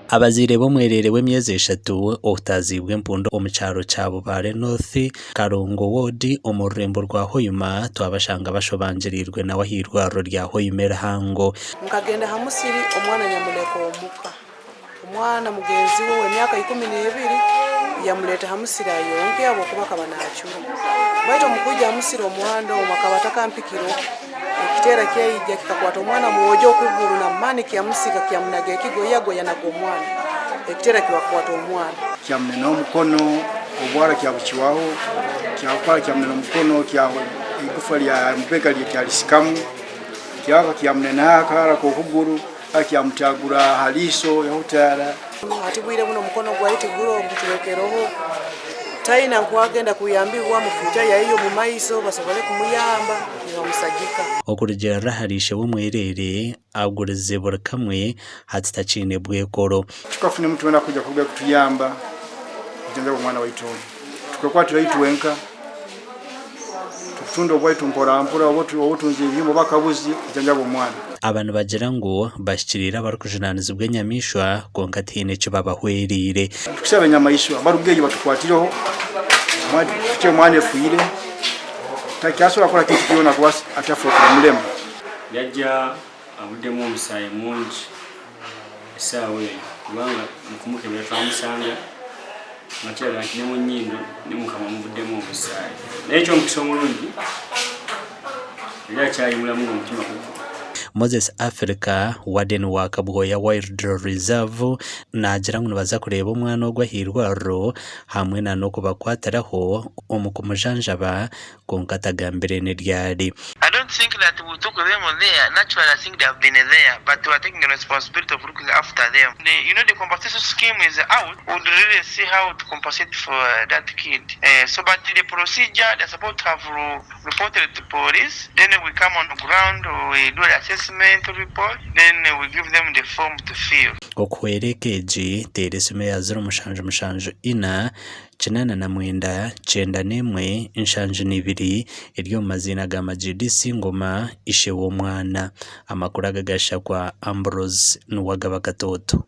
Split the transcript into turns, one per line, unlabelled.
Abazaire b'omwereere w'emyezi eshatu ohutaaziibwe empundu omu kyaro kya Bubaare North, Kalongo Ward omu rurembo rwa Hoima twabashanga bashobangiriirwe nawe ah'eirwariro rya Hoima erihango.
Nkagenda ha musiri omwana nyamuleka omuka. Omwana mugenzi we ow'emyaka 12 yamuleeta ha musiri ayonke habwokuba akaba naacura. Baitu omu kwija ha musiri omuhanda omu akaba atakampikireho. Ekiteera kyaija kikakwata omwana mwojo okuguru n'amaani kyamusiga kyamunaga ekigo yagwa yanaga omwana. Ekiteera kibakwata omwana.
Kyamunena omukono, obwara kyabucwaho, kyakwara kyamunena omukono, igufa lya mubega kyalisikamu, kyagaruka kyamunena aha kaara k'okuguru. Kyamutagura aha riiso yahutaara.
Hati bwire buno omukono gwaye tiguro gucwekereho taina nkwagenda kuyambibwa mu future yaye y'omu maiso basobole kumuyamba nibamusagika.
Okurugiirira ahari ishe w'omwereere agurize buri kamwe hati takiine bwekoro.
Tukafuna omuntu weena kwija kuruga kutuyamba kujanjaba omwana waitu onu. Tukekwatira itwenka, tukutunda obwaitu mpora mpora oba otunze ebihimba oba akabuzi kujanjaba omwana.
Aba nibagira ngu bahikiriire abarikujunaanizibwa enyamaishwa kwonka tihaine eki babahwereire.
Tukusaba enyamaishwa barugeyo batukwatireho tukye omwana efiire takyasobora kukora kintu kyona kuba atafokere mulema.
Yajja avuddemu omusaayi mungi essaawa eyo kubanga mu kumukebera twamusanga nga kirabika nti ne mu nnyindo ne mu kamwa muvuddemu omusaayi naye eky'omukisa omulungi yali akyali mulamu ng'omutima gukuba.
Moses Africa, Warden wa Kabwoya Wild Reserve naagira ngu nibaza kureeba omwana ogu ah'eirwariro hamwe na n'okubakwatiraho omu kumujanjaba kwonka atagambire ni ryari.
I don't think that we took them there, naturally I think they have been there but we are taking the responsibility of looking after them. The, you know the compensation scheme is out, we would really see how to compensate for that kid. Uh, so but the procedure, they're supposed to have reported to police, then we come on the ground, we do the assessment report, then we give them the form to fill.
Okuhwera eka egi, teera esimu eya 0774 89 91 72 eri omu maziina ga Majid Singoma ishe w'omwana. Amakuru aga gashakwa Ambrose Nuwagaba Katooto.